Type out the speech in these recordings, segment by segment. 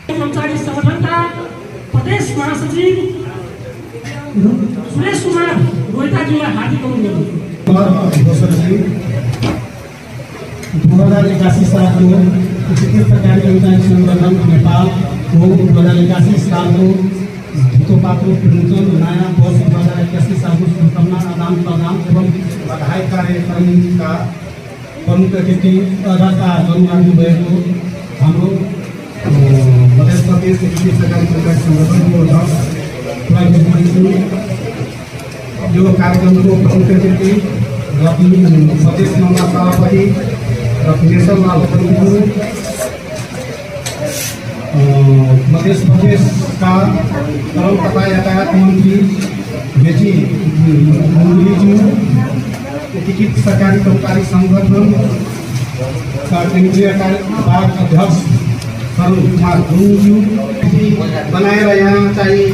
कर्मचारी संगठनका प्रदेश महासचिव सुरेश कुमार गोइताज्यूलाई हार्दिक अभिनन्दन। 2081 सालको चिकित्सकारी कर्मचारी संगठन नेपालको 2081 सालको धितोपात्रो प्रमोचन नयाँ वर्ष 2081 सालको शुभकामना आदान प्रदान एवं बधाई कार्यक्रमका प्रमुख अतिथि अध्यक्षता गर्नु भएको हाम्रो मध्य प्रदेश चिकित्सकारी कर्मचारी संगठनको यो कार्यक्रमको प्रमुख अतिथि प्रदेश नम्बर सभापति नेशनल मध्य प्रदेशका सड़क तथा यातायात मंत्री बेटी मुरलीज्यू, चिकित्सकारी कर्मचारी संगठन का केंद्रीय कार्यवाहक अध्यक्ष तरुण कुमार गुरुज्यू बनाएर यहाँ चाहिँ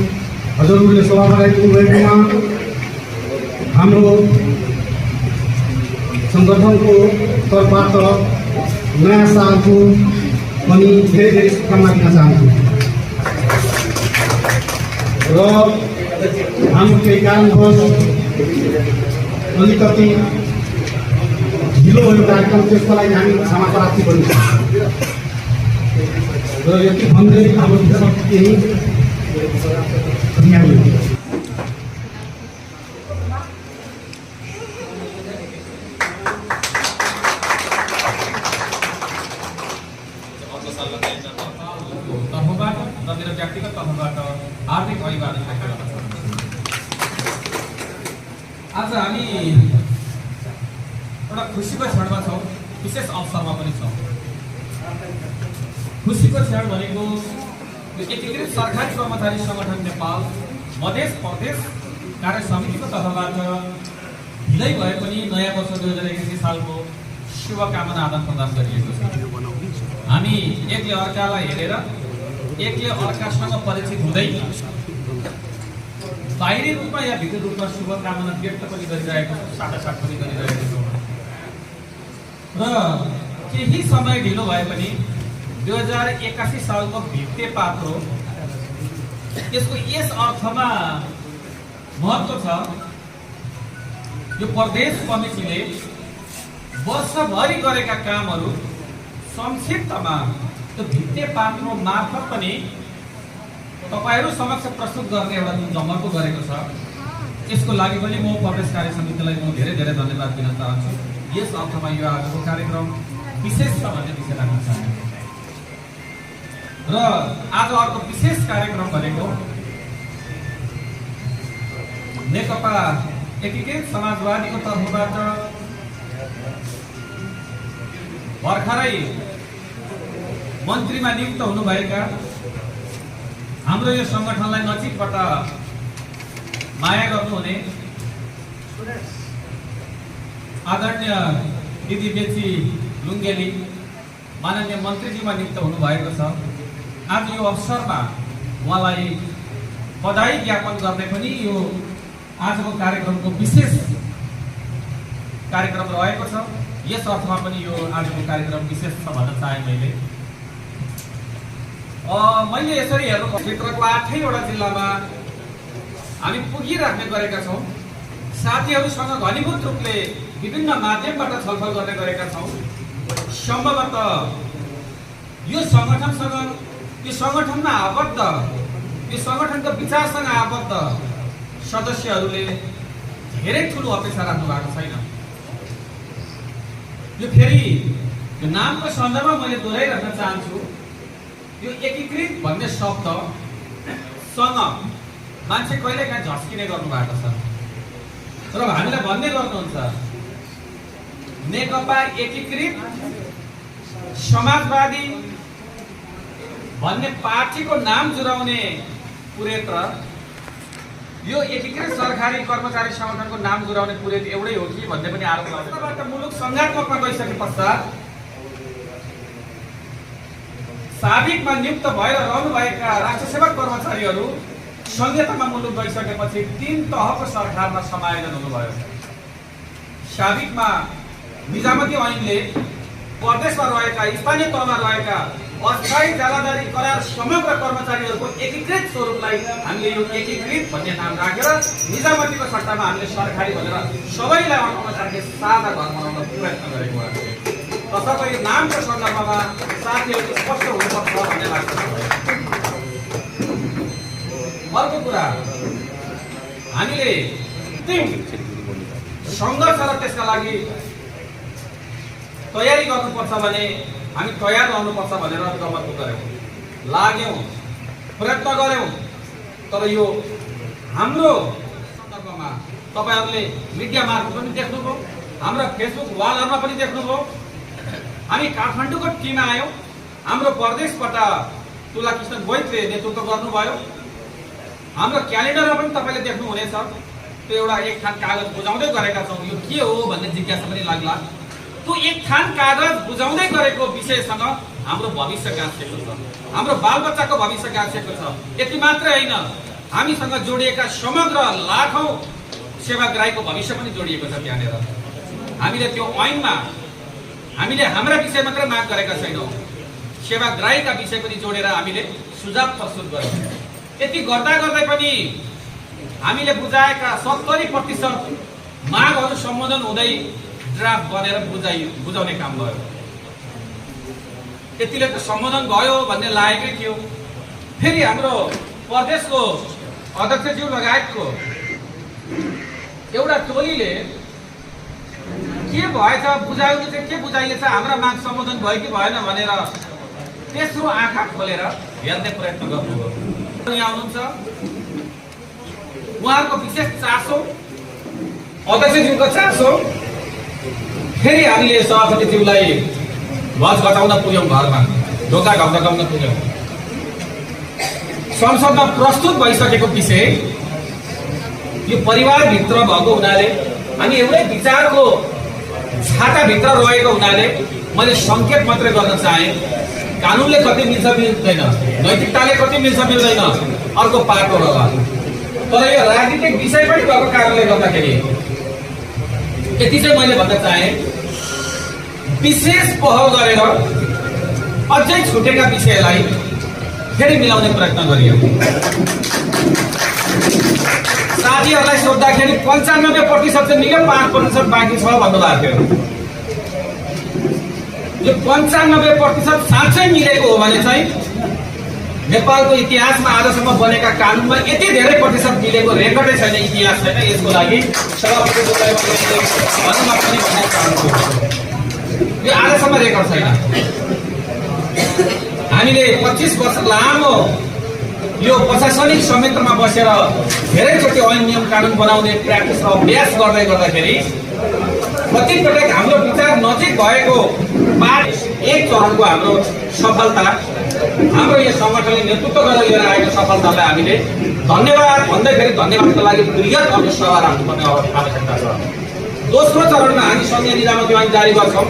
हजुरहरूले सभा गराइदिनु भएकोमा हाम्रो संगठनको तर्फबाट नयाँ सालको पनि धेरै शुभकामना दिन चाहन्छु र हाम्रो केही कारणवश अलिकति ढिलो भयो कार्यक्रम, त्यसको लागि हामी क्षमा प्रार्थी गर्छौँ र यति भन्दै हाम्रो केही तर्फबाट र मेरो व्यक्तिगत तर्फबाट हार्दिक अभिवादन व्यक्त गर्न चाहन्छु। आज हामी एउटा खुसीको क्षणमा छौँ, विशेष अवसरमा पनि छौँ। खुसीको क्षण भनेको एकीकृत सरकारी कर्मचारी संगठन नेपाल मध्य प्रदेश कार्य समितिको तर्फबाट ढिलै भए पनि नयाँ वर्ष 2081 सालको शुभकामना आदान प्रदान गरिएको छ। हामी एकले अर्कालाई हेरेर एकले अर्कासँग परिचित हुँदै बाहिरी रूपमा या भित्री रूपमा शुभकामना व्यक्त पनि गरिरहेको छौँ, साटासाट पनि गरिरहेको छौँ र केही समय ढिलो भए पनि 2081 सालको भित्ते पात्रो यसको यस अर्थमा महत्त्व छ, यो प्रदेश कमिटीले वर्षभरि गरेका कामहरू संक्षिप्तमा त्यो भित्ते पात्रो मार्फत पनि तपाईहरू समक्ष प्रस्तुत गर्ने एउटा जुन जमर्को गरेको छ, यसको लागि पनि म प्रदेश कार्य समितिलाई म धेरै धेरै धन्यवाद दिन चाहन्छु। यस अर्थमा यो आजको कार्यक्रम विशेष छ भन्ने विषय राख्न चाहन्छु र आज अर्को विशेष कार्यक्रम भनेको नेकपा एकीकृत समाजवादीको तर्फबाट भर्खरै मन्त्रीमा नियुक्त हुनुभएका हाम्रो यो संगठनलाई नजिकबाट माया गर्नुहुने आदरणीय दिदी बेची लुङ्गेली माननीय मन्त्रीजीमा नियुक्त हुनुभएको छ। आज यो अवसरमा उहाँलाई बधाई ज्ञापन गर्ने पनि यो आजको कार्यक्रमको विशेष कार्यक्रम रहेको छ। यस अर्थमा पनि यो आजको कार्यक्रम विशेष छ भन्न चाहे। मैले यसरी हेर्नु भित्रको 8वटा जिल्लामा हामी पुगिराख्ने गरेका छौँ, साथीहरूसँग घनीभूत रूपले विभिन्न माध्यमबाट छलफल गर्ने गरेका छौँ। सम्भवतः यो सङ्गठनसँग, यो सङ्गठनमा आबद्ध, यो सङ्गठनको विचारसँग आबद्ध सदस्यहरूले धेरै ठुलो अपेक्षा राख्नु भएको छैन। यो फेरि यो नामको सन्दर्भमा मैले दोहोऱ्याइराख्न चाहन्छु, यो एकीकृत भन्ने शब्दसँग मान्छे कहिलेकाहीँ झस्किने गर्नु भएको छ र हामीलाई भन्ने गर्नुहुन्छ नेकपा एकीकृत समाजवादी भन्ने पार्टीको नाम जुराउने पुरेत र यो एकीकृत सरकारी कर्मचारी संगठनको नाम जुराउने पुरेत एउटै हो कि भन्ने पनि आरोप लाग्छ। मुलुक संघात्मकमा गइसके पश्चात साबिकमा नियुक्त भएर रहनुभएका राष्ट्रसेवक कर्मचारीहरू संहितामा मुलुक गइसकेपछि 3 तहको सरकारमा समायोजन हुनुभयो। साबिकमा निजामती ऐनले प्रदेशमा रहेका स्थानीय तहमा रहेका अस्थायी जालादारी करार समग्र कर्मचारीहरूको एकीकृत स्वरूपलाई हामीले यो एकीकृत भन्ने नाम राखेर निजामतीको सट्टामा हामीले सरकारी भनेर सबैलाई अटाउन सक्ने सादा घर बनाउन प्रयत्न गरेको हो। तसर्थ यो नामको सन्दर्भमा साथीहरू स्पष्ट हुनुपर्छ भन्ने लाग्छ। अर्को कुरा, हामीले सङ्घर्ष र त्यसका लागि तयारी गर्नुपर्छ भने हामी तयार रहनुपर्छ भनेर गमत गऱ्यौँ, लाग्यौँ, प्रयत्न गऱ्यौँ। तर यो हाम्रो सन्दर्भमा तपाईँहरूले मिडिया मार्फत पनि देख्नुभयो, हाम्रो फेसबुक वालहरूमा पनि देख्नुभयो। हामी काठमाडौँको टिम आयौँ, हाम्रो प्रदेशबाट तुलाकृष्ण बोइतले नेतृत्व गर्नुभयो। हाम्रो क्यालेन्डरमा पनि तपाईँले देख्नुहुनेछ, त्यो एउटा एक थान कागज बुझाउँदै गरेका छौँ। यो के हो भन्ने जिज्ञासा पनि लाग्ला। त्यो एक थान कागज बुझाउँदै गरेको विषयसँग हाम्रो भविष्य गाँसिएको छ, हाम्रो बालबच्चाको भविष्य गाँसिएको छ। यति मात्रै होइन, हामीसँग जोडिएका समग्र लाखौँ सेवाग्राहीको भविष्य पनि जोडिएको छ त्यहाँनिर। हामीले त्यो ऐनमा हामीले हाम्रा विषय मात्रै माग गरेका छैनौँ, सेवाग्राहीका विषय पनि जोडेर हामीले सुझाव प्रस्तुत गर्यौँ। यति गर्दा गर्दै पनि हामीले बुझाएका 70% मागहरू सम्बोधन हुँदै ड्राफ्ट बनेर बुझाउने काम भयो। यतिले त सम्बोधन भयो भन्ने लागेकै थियो। फेरि हाम्रो प्रदेशको अध्यक्षज्यू लगायतको एउटा टोलीले के भएछ, बुझाउने चाहिँ के बुझाइएछ, हाम्रा माग सम्बोधन भयो कि भएन भनेर तेस्रो आँखा खोलेर हेर्ने प्रयत्न गर्नुभयो। यहाँ हुनुहुन्छ, उहाँहरूको विशेष चासो, अध्यक्षज्यूको चासो। फेरि हामीले सभापतिज्यूलाई भज घटाउन पुग्यौँ, घरमा ढोका घम्न पुग्यौँ। संसदमा प्रस्तुत भइसकेको विषय यो परिवारभित्र भएको हुनाले, हामी एउटै विचारको छाताभित्र रहेको हुनाले मैले सङ्केत मात्रै गर्न चाहेँ। कानुनले कति मिल्छ मिल्दैन, नैतिकताले कति मिल्छ मिल्दैन अर्को पाटो होला। तर यो राजनीतिक विषय पनि भएको कारणले गर्दाखेरि यति चाहिँ मैले भन्न चाहेँ, विशेष पहल गरेर अझै छुटेका विषयलाई फेरि मिलाउने प्रयत्न गरियो। साथीहरूलाई सोद्धाखेरि 95% चाहिँ मिल्यो, 5% बाँकी छ भन्नुभएको थियो। यो 95% साँच्चै मिलेको हो भने चाहिँ नेपालको इतिहासमा आजसम्म बनेका कानुनमा यति धेरै प्रतिशत मिलेको रेकर्डै छैन, इतिहास छैन। यसको लागि सभापतिज्यूलाई भन्नमा पनि भन्ने चाहन्छु, यो आजसम्म रेकर्ड छैन। हामीले 25 वर्ष लामो यो प्रशासनिक संयन्त्रमा बसेर धेरैचोटि ऐन नियम कानुन बनाउने प्र्याक्टिस र अभ्यास गर्दै गर्दाखेरि कतिपटक हाम्रो विचार नजिक भएको पाठ एक चरणको हाम्रो सफलता, हाम्रो यो सङ्गठनले नेतृत्व गरेर लिएर आएको सफलतालाई हामीले धन्यवाद भन्दै फेरि धन्यवादको लागि बृहत अभिसभा राख्नुपर्ने आवश्यकता छ। दोस्रो चरणमा हामी सङ्घीय निजामती ऐन जारी गर्छौँ।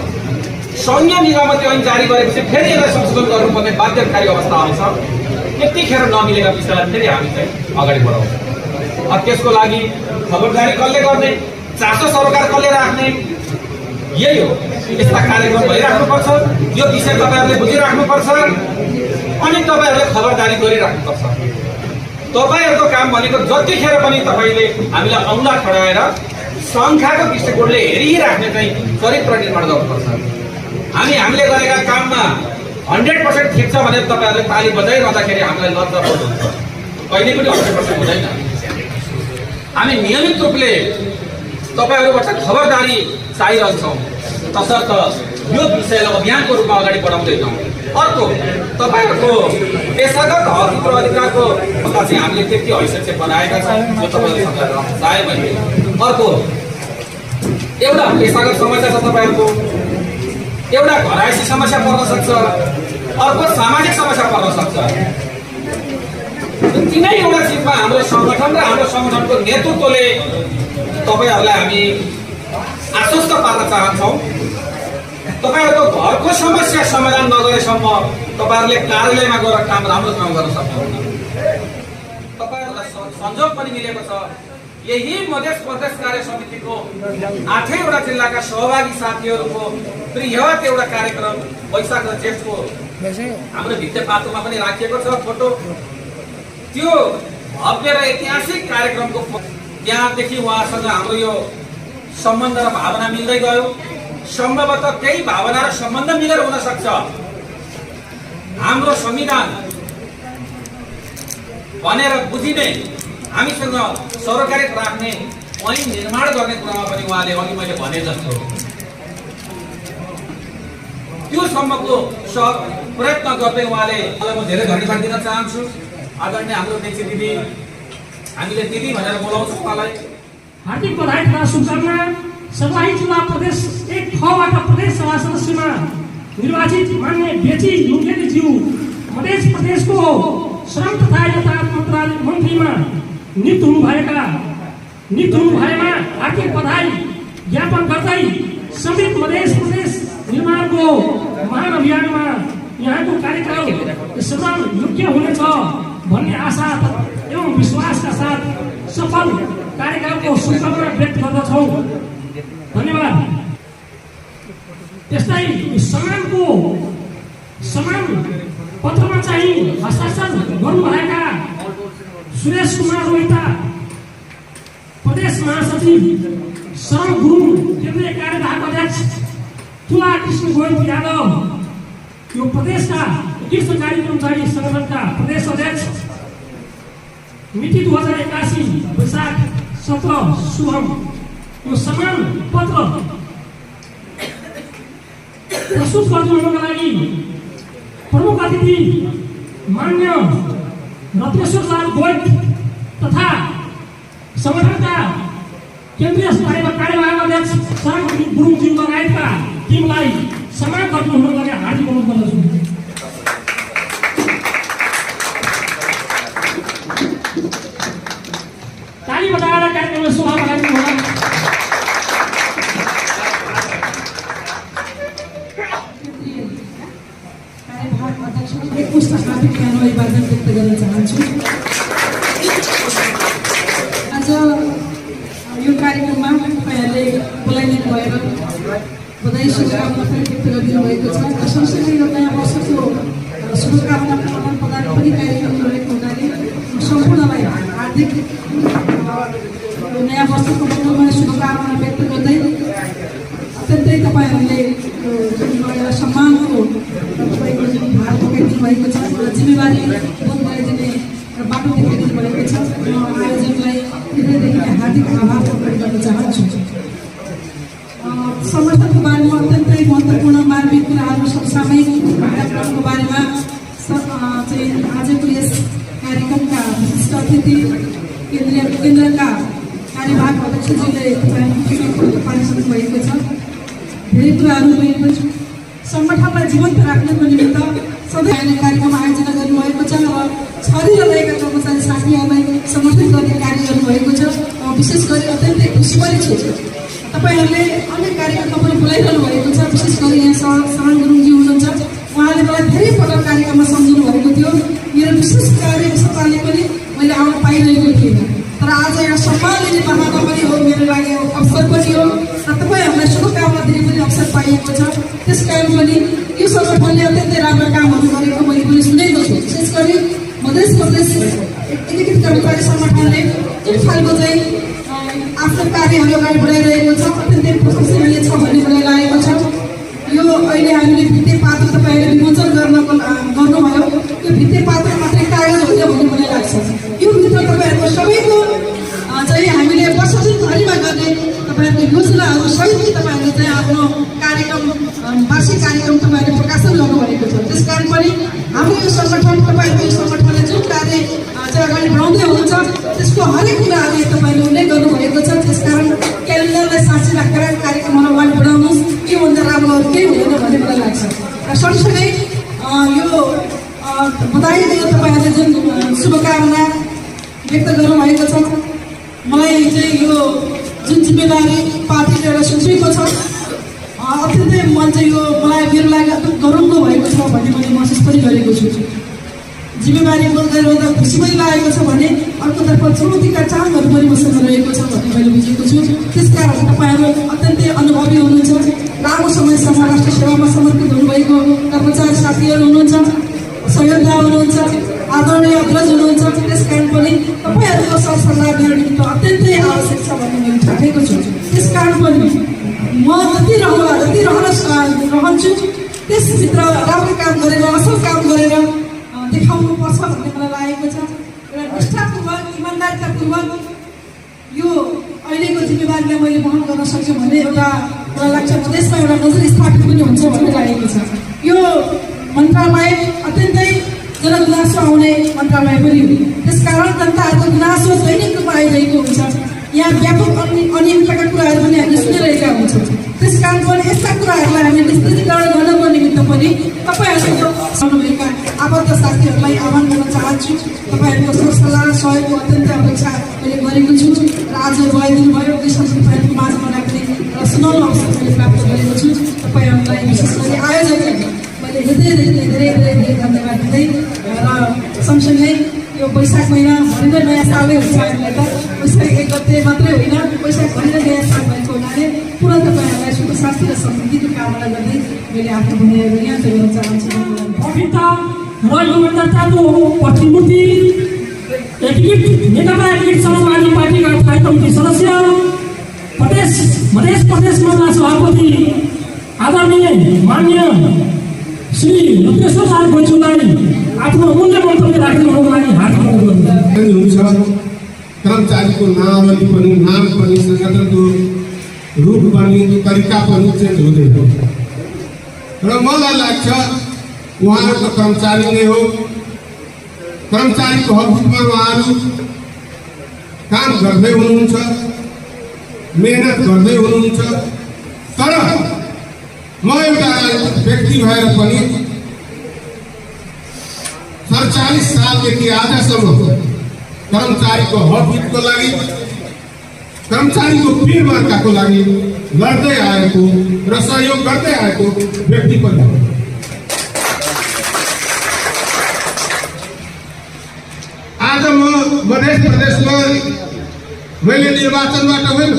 सङ्घीय निजामती ऐन जारी गरेपछि फेरि यसलाई संशोधन गर्नुपर्ने बाध्यकारी अवस्था आउँछ। त्यतिखेर नमिलेका विषयलाई फेरि हामी चाहिँ अगाडि बढाउँछौँ। त्यसको लागि खबरदारी कसले गर्ने, चासो सरकार कसले राख्ने, यही हो। यस्ता कार्यक्रम भइराख्नुपर्छ, यो विषय तपाईँहरूले बुझिराख्नुपर्छ अनि तपाईँहरूले खबरदारी गरिराख्नुपर्छ। तपाईँहरूको काम भनेको जतिखेर पनि तपाईँले हामीलाई औँला खडाएर सङ्ख्याको दृष्टिकोणले हेरिराख्ने चाहिँ चरित्र निर्माण गर्नुपर्छ। हामीले गरेका काममा 100% ठिक छ भनेर तपाईँहरूले ताली बजाइरहँदाखेरि हामीलाई लज्जा बोध हुन्छ, कहिले पनि 100% हुँदैन। हामी नियमित रूपले तपाईँहरूबाट खबरदारी चाहिरहन्छौँ, तसर्थ यो विषयलाई अभियानको रूपमा अगाडि बढाउँदै जाउँ। अर्को, तपाईँहरूको पेसागत हक र अधिकारको चाहिँ हामीले त्यति हैसियत चाहिँ बनाएका छौँ, जो तपाईँहरू चाहे भने। अर्को एउटा पेसागत समस्या छ तपाईँहरूको, एउटा घरायसी समस्या पर्न सक्छ, अर्को सामाजिक समस्या पर्न सक्छ। तिनै एउटा चिजमा हाम्रो सङ्गठन र हाम्रो सङ्गठनको नेतृत्वले तपाईँहरूलाई हामी आश्वस्त पार्न चाहन्छौँ। तपाईँहरूको घरको समस्या समाधान नगरेसम्म तपाईँहरूले कार्यालयमा गएर काम राम्रोसँग गर्न सक्नुहुन्न। तपाईँहरूलाई संजोग पनि मिलेको छ। यही मधेस प्रदेश कार्य समितिको 8वटा जिल्लाका सहभागी साथीहरूको बृहत एउटा कार्यक्रम वैशाख र जेठको हाम्रो भित्ते पात्रोमा पनि राखिएको छ फोटो। त्यो भव्य र ऐतिहासिक कार्यक्रमको त्यहाँदेखि उहाँसँग हाम्रो यो सम्बन्ध र भावना मिल्दै गयो। सम्भवतः त्यही भावना र सम्बन्ध मिलेर हुन सक्छ हाम्रो संविधान भनेर बुझिने, हामीसँग सरकारित राख्ने, ऐन निर्माण गर्ने कुरामा पनि उहाँले अघि मैले भने जस्तो त्यो सम्मको प्रयत्न गर्दै उहाँले मलाई म धेरै धन्यवाद दिन चाहन्छु। आदरणीय हाम्रो नेत्री दिदी, हामीले दिदी भनेर बोलाउँछौँ उहाँलाई। हार्दिक बधाई तथा शुभकामना। सर्लाही जिल्ला प्रदेश 1 बाट प्रदेश सभा सदस्यमा निर्वाचित मान्य बेची लुङ्गेलीज्यू मध्य प्रदेशको श्रम तथा यातायात मन्त्रालय मन्त्रीमा नियुक्त हुनुभएमा हार्दिक बधाई ज्ञापन गर्दै समृद्ध मध्य प्रदेश निर्माणको महान अभियानमा यहाँको कार्यकाल सफल योग्य हुनेछ भन्ने आशा एवं विश्वासका साथ सफल कार्यकालको शुभकामना व्यक्त गर्दछौँ। धन्यवाद। त्यस्तै समान पत्रमा चाहिँ हस्ताक्षर गर्नुभएका सुरेश कुमार रोहिता प्रदेश महासचिव, शरण गुरुङ केन्द्रीय कार्यवाहक अध्यक्ष, तुला कृष्ण गोयल यादव यो प्रदेशका कृषि कर्मचारी संगठनका प्रदेश अध्यक्ष, मिति 2081 वैशाख 17 शुभम। यो समान पत्र प्रस्तुत गरिदिनुको लागि प्रमुख अतिथि मान्य रत्नेश्वर लाल गोयल तथा संगठनका केन्द्रीय कार्यवाहक अध्यक्ष शरण गुरुङज्यू लगायतका टिमलाई सम्मान गरिदिनुको लागि हार्दिक अनुरोध गर्दछु। ताली बजाएर कार्यक्रमलाई शोभा बढाइदिनु होला। अभिवादन व्यक्त गर्न चाहन्छु। आज यो कार्यक्रममा तपाईँहरूले बोलाइदिनु भएर बधाई शुभकामना पनि व्यक्त गरिदिनु भएको छ। सँगसँगै यो नयाँ वर्षको शुभकामना आदान प्रदान पनि कार्यक्रम रहेको हुनाले सम्पूर्णलाई हार्दिक नयाँ वर्षको मङ्गलमय शुभकामना व्यक्त गर्दै अत्यन्तै तपाईँहरूले सम्मानको तपाईँको जुन भार पकाइदिनु भएको छ र जिम्मेवारी बोध गरिदिने बाटो देखाइदिनु भएको छ। म आयोजकलाई हृदयदेखि हार्दिक आभार प्रकट गर्न चाहन्छु। संगठनको बारेमा अत्यन्तै महत्त्वपूर्ण मार्मिक कुराहरू समसामयिक कार्यक्रमको बारेमा चाहिँ आजको यस कार्यक्रमका विशिष्ट अतिथि केन्द्रका कार्यवाहक अध्यक्षज्यूले पारिसक्नु भएको छ। धेरै कुराहरू मैले सङ्गठनलाई जीवन्त राख्नको निमित्त सधैँ कार्यक्रम आयोजना गर्नुभएको छ र छरिरहेका कर्मचारी साथीहरूलाई समर्थन गर्ने कार्य गर्नुभएको छ। विशेष गरी अत्यन्तै खुसी पनि छु तपाईँहरूले अन्य कार्यक्रममा पनि बोलाइरहनु भएको छ। विशेष गरी यहाँ शरण गुरुङजी हुनुहुन्छ, उहाँले मलाई धेरै पटक कार्यक्रममा सम्झिनु भएको थियो। मेरो विशेष कार्य सत्ताले पनि मैले आउन पाइरहेको थिएन, तर आज यहाँ सम्मान लिने बहाना पनि हो, मेरो लागि अवसर पनि हो र तपाईँहरूलाई शुभकामना दिने पनि अवसर पाइएको छ। त्यस कारण पनि यो सङ्गठनले अत्यन्तै राम्रो कामहरू गरेको मैले पनि सुनेको छु। विशेष गरी मध्य प्रदेश एकीकृत कर्मचारी सङ्गठनले जुन खालको चाहिँ आफ्नो कार्यहरू अगाडि बढाइरहेको छ अत्यन्तै प्रशंसनीय छ भन्ने मलाई लागेको छ। यो अहिले हामीले भित्ते पात्र तपाईँहरूले विमोचन गर्नुभयो, त्यो भित्ते पात्र मात्रै कागज होइन भन्ने मलाई लाग्छ। यो भित्र तपाईँहरूको सबैको चाहिँ हामीले वर्ष दिनभरिमा गर्ने तपाईँहरूको योजनाहरू सहित तपाईँहरूले चाहिँ आफ्नो कार्यक्रम वार्षिक कार्यक्रम तपाईँहरूले प्रकाशन गर्नुभएको छ। त्यस कारण पनि हाम्रो यो सङ्गठन तपाईँहरूको यो सङ्गठनले जुन कार्य चाहिँ अगाडि बढाउँदै हुनुहुन्छ त्यसको हरेक कुराहरू तपाईँले उल्लेख गर्नुभएको छ। त्यसकारण क्यालेन्डरलाई साँच्ची राखेर कार्यक्रमहरू अगाडि बढाउनुहोस्, योभन्दा राम्रो केही हुँदैन भन्ने मलाई लाग्छ। र सँगसँगै यो बधाई दियो तपाईँहरूले जुन शुभकामना व्यक्त गर्नुभएको छ। मलाई चाहिँ यो जुन जिम्मेवारी पार्टीले एउटा सुझेको छ अत्यन्तै मन चाहिँ यो मलाई मेरो लागि अत्यन्त गौरवको भएको छ भन्ने मैले महसुस पनि गरेको छु। जिम्मेवारी बोल्दै रहँदा खुसी पनि लागेको छ भने अर्कोतर्फ चुनौतीका चाङहरू पनि मसँग रहेको छ भन्ने मैले बुझेको छु। त्यसकारण तपाईँहरू अत्यन्तै अनुभवी हुनुहुन्छ लामो समयसम्म राष्ट्र सेवामा समर्पित हुनुभएको कर्मचारी साथीहरू हुनुहुन्छ, सहयोगदा हुनुहुन्छ, आदरणीय अग्रज हुनुहुन्छ। त्यस कारण पनि तपाईँहरूको सरसल्लाह मेरो निम्ति अत्यन्तै आवश्यक छ भन्ने मैले ठानेको छु। त्यस कारण पनि म जति रहन्छु त्यसभित्र राम्रो काम गरेर असल काम गरेर देखाउनु पर्छ भन्ने मलाई लागेको छ। एउटा निष्ठापूर्वक इमान्दारितापूर्वक यो अहिलेको जिम्मेवारीलाई मैले वहन गर्न सक्छु भन्ने एउटा मलाई लाग्छ प्रदेशमा एउटा नजर स्थापित पनि हुन्छ भन्ने लागेको छ। यो मन्त्रालय अत्यन्तै जनगुनासो आउने मन्त्रालय पनि हो। त्यसकारण जनताहरूको गुनासो दैनिक रूपमा आइरहेको हुन्छ। यहाँ व्यापक अनियमितताका कुराहरू पनि हामीले सुनिरहेका हुन्छौँ। त्यस कारण पनि यस्ता कुराहरूलाई हामी निश्चितीकरण गर्नको निमित्त पनि तपाईँहरूको आउनुभएका आबद्ध साथीहरूलाई आह्वान गर्न चाहन्छु। तपाईँहरूको सरसल्लाह सहयोगको अत्यन्तै अपेक्षा मैले गरेको छु र आज भइदिनुभयो विशेष तपाईँहरूको माझमा राख्ने र सुनाउनु अवसर मैले प्राप्त गरेको छु। तपाईँहरूलाई विशेष गरी आयोजकलाई मैले धेरै धन्यवाद दिँदै र सँगसँगै यो वैशाख महिना भनिँदै नयाँ सालै हुन्छ हामीलाई त। वैशाख 1 गते मात्रै होइन, वैशाख भनिँदै नयाँ साल भएको हुनाले पुरा तपाईँहरूलाई सुख शान्ति र समृद्धिको कामना गर्दै मैले आफ्नो भनाइहरू यहाँ जोड्न चाहन्छु। अभिता र इमान्दारिताको प्रतिमूर्ति नेकपा एकीकृत समाजवादी पार्टीका स्थायी कमिटी सदस्य मध्य प्रदेशमा सभापति आदरणीय मान्य श्री लोकेश्वर लाल गोजुलाई आफ्नो मूल्य मन्तव्य राख्नुको लागि हात हुन्छ। कर्मचारीको नावली पनि नाम पनि संगठनको रूप पनि तरिका पनि चेन्ज हुँदैन र मलाई लाग्छ उहाँहरूको कर्मचारी नै हो। कर्मचारीको हकमा उहाँहरू काम गर्दै हुनुहुन्छ, मेहनत गर्दै हुनुहुन्छ। तर म एउटा व्यक्ति भएर पनि 47 सालदेखि आजसम्म कर्मचारीको हक हितको लागि, कर्मचारीको पीर मार्काको लागि लड्दै आएको र सहयोग गर्दै आएको व्यक्ति पनि हो। आज म मध्य प्रदेशमा मैले निर्वाचनबाट होइन,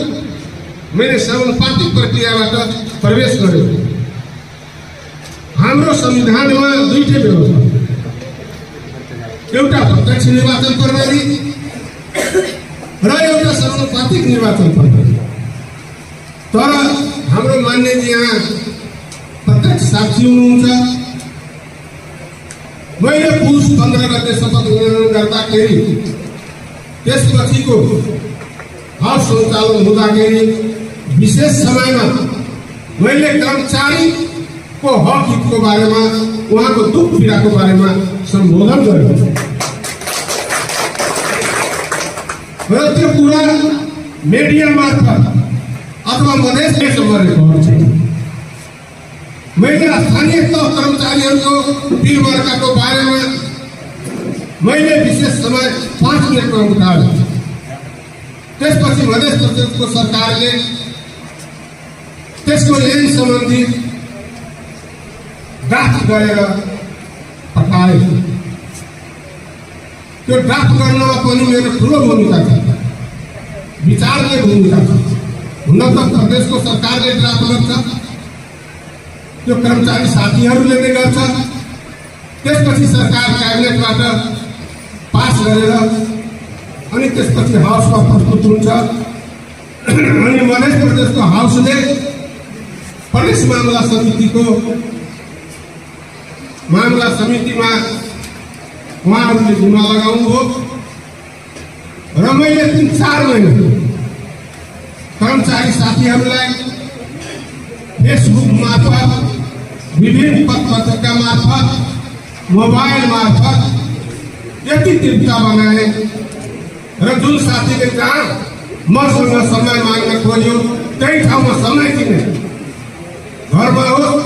मैले समानुपातिक प्रक्रियाबाट प्रवेश गरेँ। हाम्रो संविधानमा दुईटै व्यवस्था, एउटा प्रत्यक्ष निर्वाचन प्रणाली र एउटा समानुपातिक निर्वाचन प्रणाली। तर हाम्रो मान्यजी यहाँ प्रत्यक्ष साक्षी हुनुहुन्छ। मैले पुस 15 गते शपथ ग्रहण गर्दाखेरि त्यसपछिको हाउस सञ्चालन हुँदाखेरि विशेष समयमा मैले कर्मचारीको हक हितको बारेमा, उहाँको दुख पीडाको बारेमा सम्बोधन गरेको र त्यो कुरा मिडिया मार्फत अथवा मधेसमा रेकर्ड छ। मैले स्थानीय तह कर्मचारीहरूको पीर मार्काको बारेमा मैले विशेष समय 5 मिनटमा उठाएँ। त्यसपछि मध्य प्रदेशको सरकारले त्यसको यही सम्बन्धी ड्राफ्ट गरेर पठाए। त्यो ड्राफ्ट गर्नमा पनि मेरो ठुलो भूमिका छ, विचारले भूमिका छ। हुन त प्रदेशको सरकारले ड्राफ्ट गर्छ, त्यो कर्मचारी साथीहरूले नै गर्छ। त्यसपछि सरकार क्याबिनेटबाट पास गरेर अनि त्यसपछि हाउसमा प्रस्तुत हुन्छ। अनि मध्य प्रदेशको हाउसले प्रदेश मामला समितिमा उहाँहरूले जिम्मा लगाउनुभयो र मैले 3-4 महिना कर्मचारी साथीहरूलाई फेसबुक मार्फत, विभिन्न पत्र मार्फत, मोबाइल मार्फत यति तीव्रता बनाए र जुन साथीले जहाँ मसँग समय माग्न खोज्यो त्यही ठाउँमा समय किने, घरमा होस्